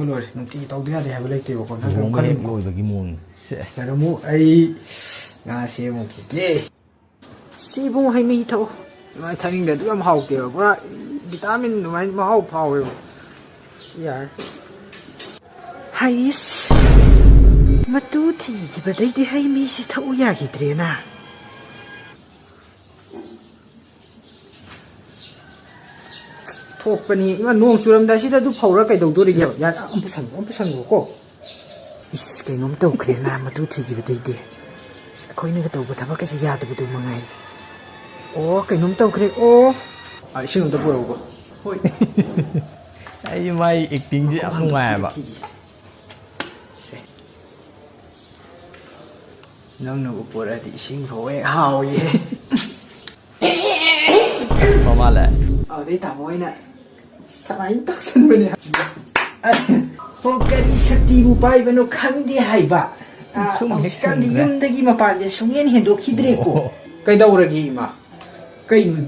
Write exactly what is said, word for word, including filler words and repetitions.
ꯂꯣꯏꯔꯦ, ꯅꯨꯡꯇꯤꯒꯤ ꯇꯧꯗ ꯌꯥꯗꯦ ꯍꯥꯏꯕ ꯂꯩꯇꯦꯕꯀꯣ꯫ ꯅꯪ ꯀꯩꯝ ꯂꯨꯍꯣꯡꯕ ꯍꯦꯛ ꯈꯜꯂꯨꯅꯨꯀꯣ꯫ ꯂꯣꯏꯕꯒꯤ ꯃꯑꯣꯡꯅꯤ꯫ ꯁꯦꯁ꯫ ꯀꯩꯅꯣ ꯑꯃꯨꯛ ꯑꯩ ꯉꯥ ꯁꯦꯝꯃꯨꯈꯤꯒꯦ꯫ ꯁꯤ ꯏꯕꯨꯡ, ꯍꯩ ꯃꯍꯤ ꯊꯛꯑꯣ꯫ ꯑꯗꯨꯃꯥꯏꯅ ꯊꯛꯅꯤꯡꯗꯦ, ꯑꯗꯨ ꯌꯥꯝ ꯍꯥꯎꯇꯦꯕ, ꯄꯨꯔꯥ ꯚꯤꯇꯥꯃꯤꯟ ꯑꯗꯨꯃꯥꯏꯅ ꯃꯍꯥꯎ ꯐꯥꯎꯋꯦꯕ꯫ ꯌꯥꯔꯦ꯫ ꯍꯩꯁ, ꯃꯇꯨ ꯊꯤꯈꯤꯕꯗꯩꯗꯤ ꯍꯩ ꯃꯍꯤꯁꯤ ꯊꯛꯎ ꯌꯥꯈꯤꯗ꯭ꯔꯦꯅ꯫ ꯊꯣꯛꯄꯅꯤ ꯏꯃꯥ, ꯅꯣꯡ ꯆꯨꯔꯝꯗꯥꯏꯁꯤꯗ ꯑꯗꯨ ꯐꯧꯔ ꯀꯩꯗꯧꯗꯣꯔꯤꯒꯦ? ꯌꯥꯔꯦ, ꯑꯝ ꯄꯨꯁꯟꯈꯣ, ꯑꯝ ꯄꯨꯁꯟꯈꯣꯀꯣ꯫ ꯏꯁ, ꯀꯩꯅꯣꯝ ꯇꯧꯈ꯭ꯔꯦ ꯅꯥ, ꯃꯇꯨ ꯊꯤꯈꯤꯕꯗꯩꯗꯤ꯫ ꯏꯁ, ꯑꯩꯈꯣꯏꯅꯒ ꯇꯧꯕ ꯊꯕꯛꯀꯁꯦ ꯌꯥꯗꯕꯗꯨ ꯃꯉꯥꯏ꯫ ꯑꯣ, ꯀꯩꯅꯣꯝ ꯇꯧꯈ꯭ꯔꯦ꯫ ꯑꯣ꯫ ꯑ, ꯏꯁꯤꯡ ꯑꯝꯇ ꯄꯨꯔꯛꯎꯀꯣ꯫ ꯍꯣꯏ꯫ ꯑꯩ ꯃꯥꯏ ꯑꯦꯛꯇꯤꯡꯁꯦ ꯌꯥꯝ ꯅꯨꯡꯉꯥꯏꯌꯦꯕ꯫ ꯊꯤꯈꯤꯒꯦ꯫ ꯁꯦ꯫ ꯅꯪꯅꯕꯨ ꯄꯨꯔꯛꯑꯗꯤ ꯏꯁꯤꯡ ꯐꯥꯎ ꯍꯦꯛ ꯍꯥꯎꯏꯍꯦ꯫ ꯑꯁ, ꯃꯃꯥ ꯂꯥꯛꯑꯦ꯫ ꯑꯗꯨꯗꯩ ꯇꯥꯃꯣ ꯍꯣꯏꯅ ꯁꯨꯃꯥꯏꯅ ꯇꯧꯁꯟꯕꯅꯦ꯫ ꯑꯣ, ꯀꯔꯤ ꯁꯛꯇꯤꯕꯨ ꯄꯥꯏꯕꯅꯣ ꯈꯪꯗꯦ ꯍꯥꯏꯕ꯫ ꯑ, ꯁꯨꯝ ꯍꯦꯛ ꯍꯧꯖꯤꯛꯀꯥꯟꯗꯤ ꯁꯨꯝꯈ꯭ꯔꯦ꯫ ꯌꯨꯝꯗꯒꯤ ꯃꯄꯥꯟꯁꯦ ꯁꯨꯡꯍꯦꯟ ꯍꯦꯟꯗꯣꯛꯈꯤꯗ꯭ꯔꯦꯀꯣ꯫ ꯑꯣ꯫ ꯀꯩꯗꯧꯔꯒꯦ ꯏꯃꯥ? ꯀꯩꯅꯣ?